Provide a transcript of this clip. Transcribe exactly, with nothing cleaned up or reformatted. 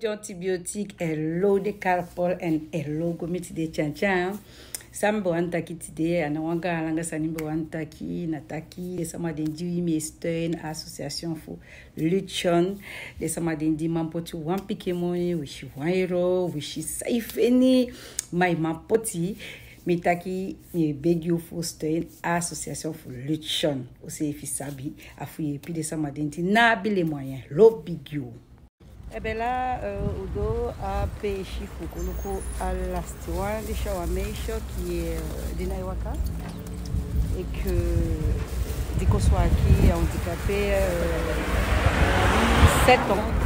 Antibiotique, hello de Carpol en hello go miti de tyan tyan. San mi be wani taki tide, a ná wan gaan langa sani mi be wani taki, na taki den sama den di mi e steun a association fu Luchon, den sama den di man poti wan pikin moni, wi si wan euro, wi si san i feni, ma i man poti, mi taki mi e begi u fu steun a association fu Luchon. U seefi sabi, a fu yeepi den sama den di ná abi les moyens, lobi gi u. E be la, euh, u doo a peesi fu go luku a lasiti wan, di sa wan meisyo ki, euh, di ná e waka. Et que di kon swaki, handicapé, euh, sept ans.